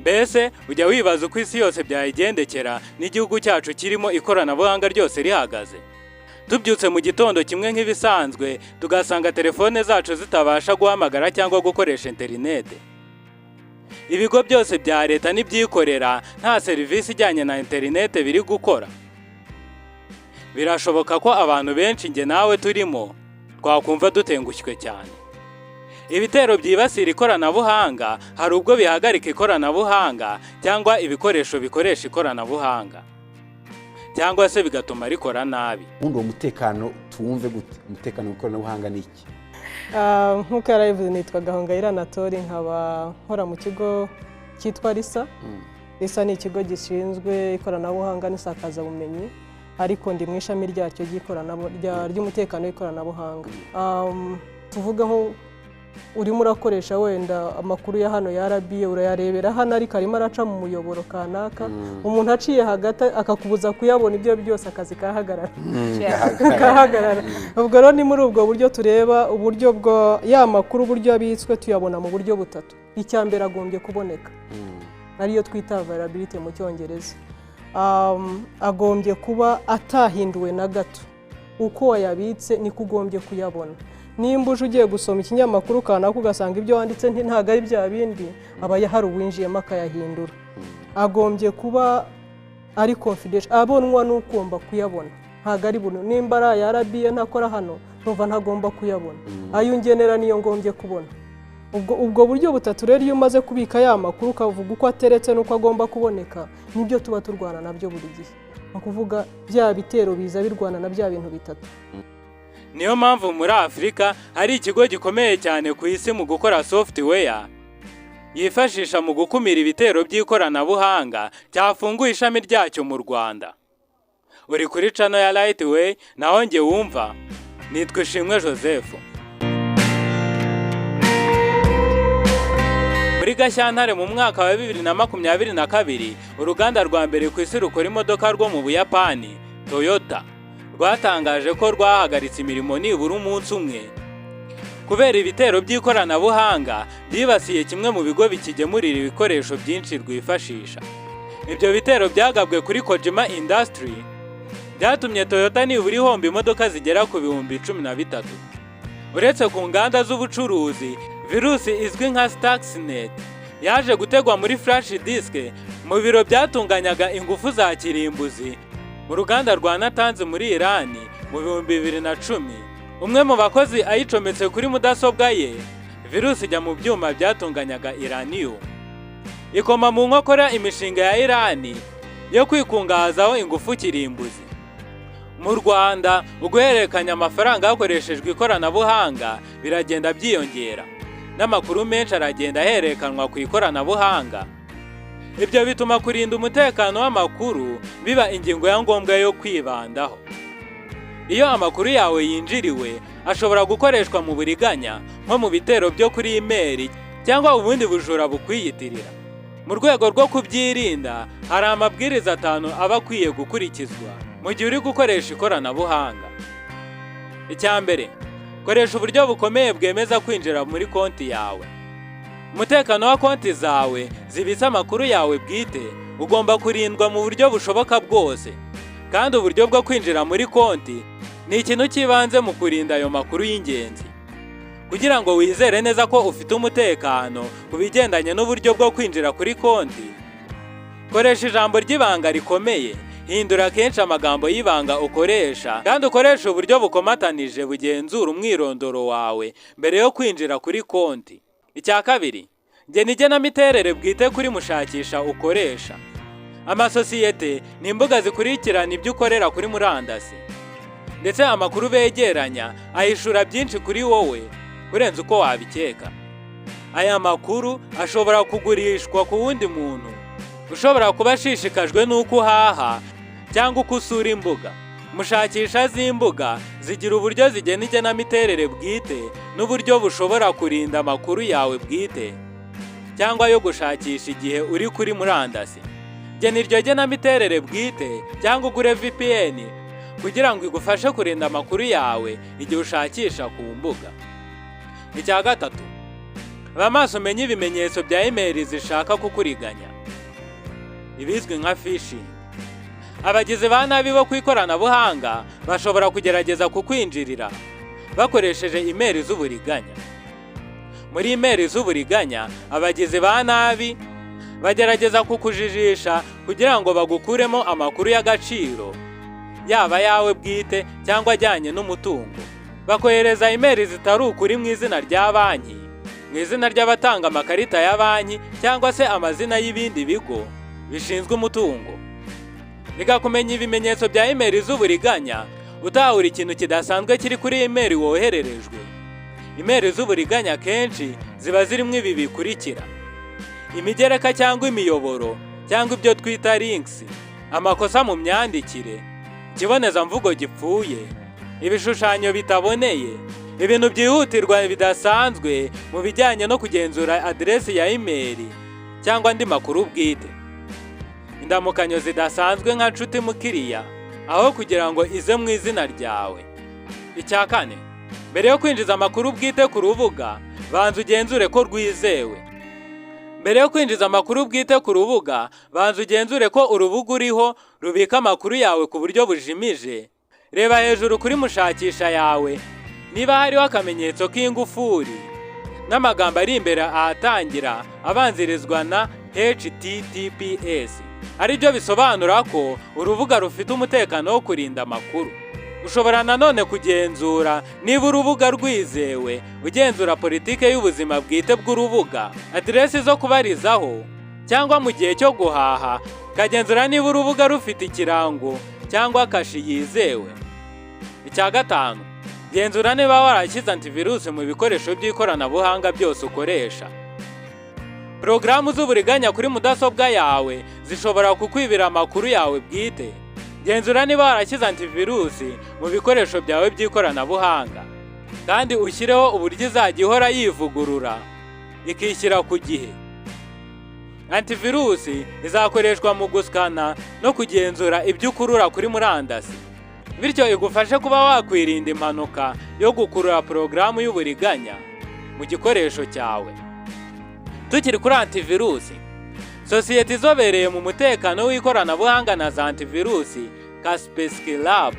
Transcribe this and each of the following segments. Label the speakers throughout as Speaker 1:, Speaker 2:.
Speaker 1: Mbese ujya wibaza uko isi yose byayigendekera n'igihugu cyacu kirimo ikoranabuhanga ryose rihagaze? Tubyutse mu gitondo kimwe nk'ibisanzwe, tugasanga telefone zacu zitabasha guhamagara cyangwa gukoresha interinete. Ibigo byose bya leta n'ibyikorera nta serivisi ijyanye na interinete biri gukora. Birashoboka ko abantu benshi, njye nawe turimo, twakumva dutengushywe cyane. Ibitero byibasira ikoranabuhanga hari ubwo bihagarika ikoranabuhanga cyangwa ibikoresho bikoresha ikoranabuhanga, cyangwa se bigatuma rikora nabi.
Speaker 2: Ubundi uwo mutekano tuwumve gute? Umutekano w'ikoranabuhanga ni iki?
Speaker 3: Nk'uko yarabivuze, nitwa Gahongayire Anatole, nkaba nkora mu kigo cyitwa RISA. RISA ni ikigo gishinzwe ikoranabuhanga n'isakazabumenyi, ariko ndi mu ishami ryacyo ry'umutekano w'ikoranabuhanga. Tuvuge nko urimo urakoresha wenda amakuru ya hano ya RBA, urayarebera hano, ariko arimo araca mu muyoboro kanaka. Umuntu aciye hagati akakubuza kuyabona, ibyo byose akazi kahagarara. Ubwo rero ni muri ubwo buryo tureba uburyo bwa ya makuru, uburyo abitswe. Tuyabona mu buryo butatu. Icya mbere, agombye kuboneka, ariyo twita availability mu Cyongereza. Agombye kuba atahinduwe na gato. Uko wayabitse niko ugombye kuyabona. Nimba uje ugiye gusoma ikinyamakuru kanaka, ugasanga ibyo wanditse ntabwo ari bya bindi, aba hari uwinjiyemo akayahindura. Agombye kuba ari confidential, abonwa n'ugomba kuyabona. Ntabwo ari buno nimba ari aya RBA ntakora hano, numva ntagomba kuyabona. Ayo ungenera niyo ngombye kubona. Ubwo buryo butatu rero, iyo umaze kubika ya makuru, ukavuga uko ateretse n'uko agomba kuboneka, nibyo tuba turwana nabyo buri gihe. Ni ukuvuga bya bitero biza birwana na bya bintu bitatu.
Speaker 1: Niyo mpamvu muri Afurika hari ikigo gikomeye cyane ku isi mu gukora software yifashisha mu gukumira ibitero by'ikoranabuhanga cyafunguye ishami ryacyo mu Rwanda. Uri kuri channel ya Lightway, naho njye wumva nitwa Ishimwe Joseph. Muri Gashyantare mu mwaka wa 2022, uruganda rwa mbere ku isi rukora imodoka rwo mu Buyapani, Toyota, rwatangaje ko rwahagaritse imirimo nibura umunsi umwe kubera ibitero by'ikoranabuhanga byibasiye kimwe mu bigo bikigemurira ibikoresho byinshi rwifashisha. Ibyo bitero byagabwe kuri Kojima Industry byatumye Toyota nibura ihomba imodoka zigera ku 13,000. Uretse ku nganda z'ubucuruzi, virusi izwi nka Stuxnet yaje gutegwa muri flash disk mu biro byatunganyaga ingufu za kirimbuzi mu ruganda rwa Natanz muri Irani mu 2010. Umwe mu bakozi ayicometse kuri mudasobwa ye, virusi ijya mu byuma byatunganyaga uranium, ikoma mu nkokora imishinga ya Irani yo kwikungahazaho ingufu kirimbuzi. Mu Rwanda, uguhererekanya amafaranga hakoreshejwe ikoranabuhanga biragenda byiyongera, n'amakuru menshi aragenda ahererekanwa ku ikoranabuhanga. Ibyo bituma kurinda umutekano w'amakuru biba ingingo ya ngombwa yo kwibandaho. Iyo amakuru yawe yinjiriwe, ashobora gukoreshwa mu buriganya, nko mu bitero byo kuri imeri cyangwa ubundi bujura bukwiyitirira. Mu rwego rwo kubyirinda, hari amabwiriza atanu aba akwiye gukurikizwa mu gihe uri gukoresha ikoranabuhanga. Icya mbere, koresha uburyo bukomeye bwemeza kwinjira muri konti yawe. Umutekano wa konti zawe zibitse amakuru yawe bwite ugomba kurindwa mu buryo bushoboka bwose, kandi uburyo bwo kwinjira muri konti ni ikintu cy'ibanze mu kurinda ayo makuru y'ingenzi. Kugira ngo wizere neza ko ufite umutekano ku bigendanye n'uburyo bwo kwinjira kuri konti, koresha ijambo ry'ibanga rikomeye, hindura kenshi amagambo y'ibanga ukoresha, kandi ukoreshe uburyo bukomatanije bugenzura umwirondoro wawe mbere yo kwinjira kuri konti. Icya kabiri, gena igenamiterere bwite kuri mushakisha ukoresha. Amasosiyete ni imbuga zikurikirana ibyo ukorera kuri murandasi, ndetse amakuru begeranya ahishura byinshi kuri wowe kurenza uko wabikeka. Aya makuru ashobora kugurishwa ku wundi muntu ushobora kuba ashishikajwe n'uko uhaha cyangwa uko usura imbuga. Mushakisha z'imbuga zigira uburyo zigena igenamiterere bwite n'uburyo bushobora kurinda amakuru yawe bwite cyangwa yo gushakisha igihe uri kuri murandasi. Gena iryo genamiterere bwite cyangwa ugure VPN kugira ngo igufashe kurinda amakuru yawe igihe ushakisha ku mbuga. Icya gatatu. Ba maso umenye ibimenyetso bya imeri zishaka kukuriganya, ibizwi nka phishing. Abagizi ba nabi bo ku ikoranabuhanga bashobora kugerageza kukwinjirira bakoresheje imeri z'uburiganya. Muri imeri z'uburiganya, abagizi ba nabi bagerageza kukujijisha kugira ngo bagukuremo amakuru y'agaciro, yaba ayawe bwite cyangwa ajyanye n'umutungo. Bakohereza imeri zitari ukuri mu izina rya banki, mu izina ry'abatanga amakarita ya banki cyangwa se amazina y'ibindi bigo bishinzwe umutungo. Reka kumenya ibimenyetso bya imeri z'uburiganya, utahura ikintu kidasanzwe kiri kuri imeri wohererejwe. Imeri z'uburiganya kenshi ziba zirimo ibi bikurikira: imigereka cyangwa imiyoboro cyangwa ibyo twita links, amakosa mu myandikire, ikibonezamvugo gipfuye, ibishushanyo bitaboneye, ibintu byihutirwa bidasanzwe mu bijyanye no kugenzura aderesi ya imeri cyangwa andi makuru bwite, indamukanyo zidasanzwe nka nshuti mukiriya aho kugira ngo ize mu izina ryawe. Icya kane, mbere yo kwinjiza amakuru bwite ku rubuga, banza ugenzure ko rwizewe. Mbere yo kwinjiza amakuru bwite ku rubuga, banza ugenzure ko urubuga uriho rubika amakuru yawe ku buryo bujimije. Reba hejuru kuri mushakisha yawe niba hariho akamenyetso k'ingufuri n'amagambo ari imbere ahatangira abanzirizwa na HTTPS, aribyo bisobanura ko urubuga rufite umutekano wo kurinda amakuru. Ushobora nanone kugenzura niba urubuga rwizewe ugenzura politike y'ubuzima bwite bw'urubuga, aderesi zo kubarizaho, cyangwa mu gihe cyo guhaha ukagenzura niba urubuga rufite ikirango cyangwa kashi yizewe. Icya gatanu, genzura niba warashyize antivirusi mu bikoresho by'ikoranabuhanga byose ukoresha. Porogaramu z'uburiganya kuri mudasobwa yawe zishobora kukwibira amakuru yawe bwite. Genzura niba warashyize antivirusi mu bikoresho byawe by'ikoranabuhanga, kandi ushyireho uburyo izajya ihora yivugurura ikishyira ku gihe. Antivirusi izakoreshwa mu gusikana no kugenzura ibyo ukurura kuri murandasi, bityo igufashe kuba wakwirinda impanuka yo gukurura porogaramu y'uburiganya mu gikoresho cyawe. Tukiri kuri antivirusi, sosiyete izobereye mu mutekano w'ikoranabuhanga na za antivirusi, Kaspersky Lab,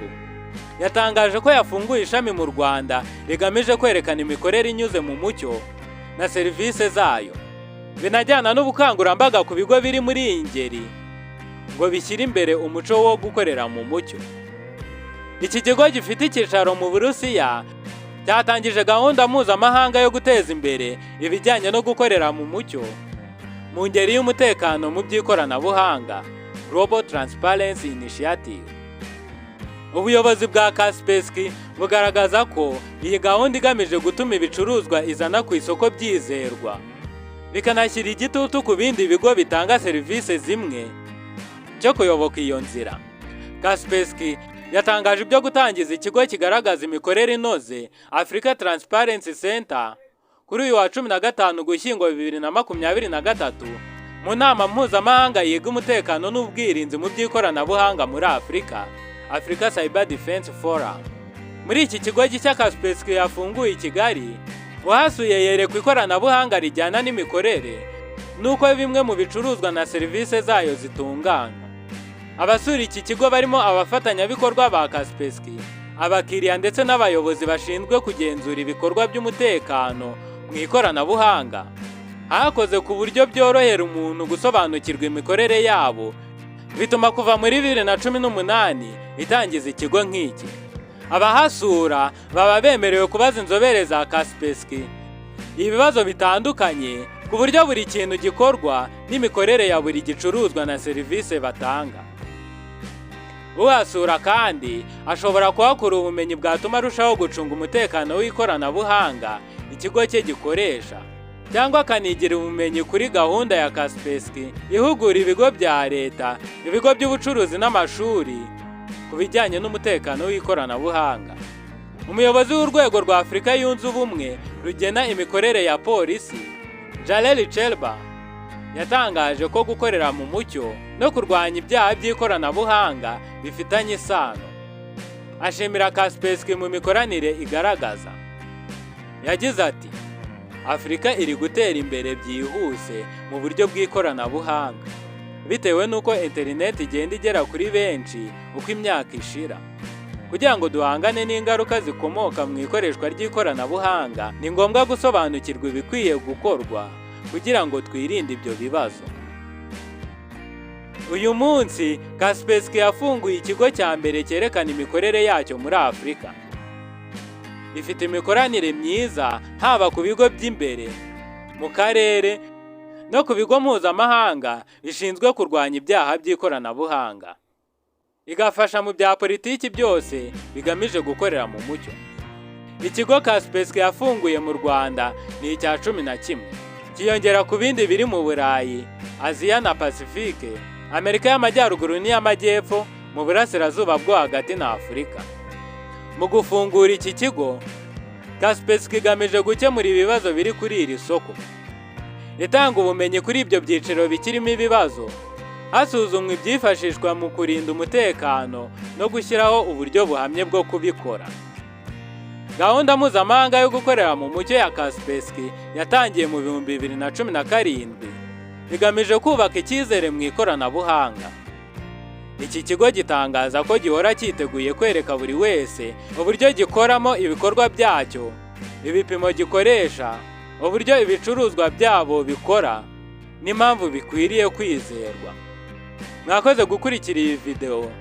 Speaker 1: yatangaje ko yafunguye ishami mu Rwanda rigamije kwerekana imikorere inyuze mu mucyo na serivisi zayo, binajyana n'ubukangurambaga ku bigo biri muri iyi ngeri ngo bishyire imbere umuco wo gukorera mu mucyo. Iki kigo gifite icyicaro mu Burusiya cyatangije gahunda mpuzamahanga yo guteza imbere ibijyanye no gukorera mu mucyo mu ngeri y'umutekano mu by'ikoranabuhanga, Global Transparency Initiative. Ubuyobozi bwa Kaspersky bugaragaza ko iyi gahunda igamije gutuma ibicuruzwa izana ku isoko byizerwa, bikanashyira igitutu ku bindi bigo bitanga serivisi zimwe cyo kuyoboka iyo nzira. Kaspersky yatangaje ibyo gutangiza ikigo kigaragaza imikorere inoze, Africa Transparency Center, kuri uyu wa 15 Ugushyingo 2023 mu nama mpuzamahanga yiga umutekano n'ubwirinzi mu by'ikoranabuhanga muri Afurika, Africa Cyber Defense Forum. Muri iki kigo gishya Kaspersky yafunguye i Kigali, uhasuye yerekwa ikoranabuhanga rijyana n'imikorere n'uko bimwe mu bicuruzwa na serivisi zayo zitunganywa. Abasura iki kigo barimo abafatanyabikorwa ba Kaspersky, abakiriya ndetse n'abayobozi bashinzwe kugenzura ibikorwa by'umutekano mu ikoranabuhanga. Hakoze ku buryo byorohera umuntu gusobanukirwa imikorere yabo, bituma kuva muri 2018 itangiza ikigo nk'iki. Abahasura baba bemerewe kubaza inzobere za Kaspersky ibibazo bitandukanye ku buryo buri kintu gikorwa n'imikorere ya buri gicuruzwa na serivisi batanga. Uhasura kandi ashobora kuhakura ubumenyi bwatuma arushaho gucunga umutekano w'ikoranabuhanga ikigo cye gikoresha, cyangwa akanigira ubumenyi kuri gahunda ya Kaspersky ihugura ibigo bya leta, ibigo by'ubucuruzi n'amashuri ku bijyanye n'umutekano w'ikoranabuhanga. Umuyobozi w'urwego rwa Afurika yunze ubumwe rugena imikorere ya polisi, Jalel Chelba, yatangaje ko gukorera mu mucyo no kurwanya ibyaha by'ikoranabuhanga bifitanye isano. Ashimira Kaspersky mu mikoranire igaragaza. Yagize ati: Afurika iri gutera imbere byihuse mu buryo bw'ikoranabuhanga, bitewe n'uko interineti igenda igera kuri benshi uko imyaka ishira. Kugira ngo duhangane n'ingaruka zikomoka mu ikoreshwa ry'ikoranabuhanga, ni ngombwa gusobanukirwa ibikwiye gukorwa kugira ngo twirinde ibyo bibazo. Uyu munsi, Kaspersky yafunguye ikigo cya mbere cyerekana imikorere yacyo muri Afurika. Ifite imikoranire myiza haba ku bigo by'imbere mu karere no ku bigo mpuzamahanga bishinzwe kurwanya ibyaha by'ikoranabuhanga, igafasha mu bya politiki byose bigamije gukorera mu mucyo. Ikigo Kaspersky yafunguye mu Rwanda ni icya 11, kiyongera ku bindi biri mu Burayi, Aziya na Pasifike, Amerika y'Amajyaruguru n'iy'Amajyepfo, mu Burasirazuba bwo Hagati na Afurika. Mu gufungura iki kigo, Kaspersky igamije gukemura ibibazo biri kuri iri soko, itanga ubumenyi kuri ibyo byiciro bikirimo ibibazo, hasuzumwa ibyifashishwa mu kurinda umutekano no gushyiraho uburyo buhamye bwo kubikora. Gahunda mpuzamahanga yo gukorera mu mucyo ya Kaspersky yatangiye mu 2017, igamije kubaka icyizere mu ikoranabuhanga. Iki kigo gitangaza ko gihora cyiteguye kwereka buri wese uburyo gikoramo ibikorwa byacyo, ibipimo gikoresha, uburyo ibicuruzwa byabo bikora n'impamvu bikwiriye kwizerwa. Mwakoze gukurikira iyi video.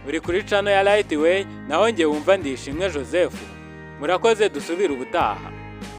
Speaker 1: Uri kuri channel ya Lightway, naho njye wumva Ndishimwe Joseph. Murakoze, dusubire ubutaha.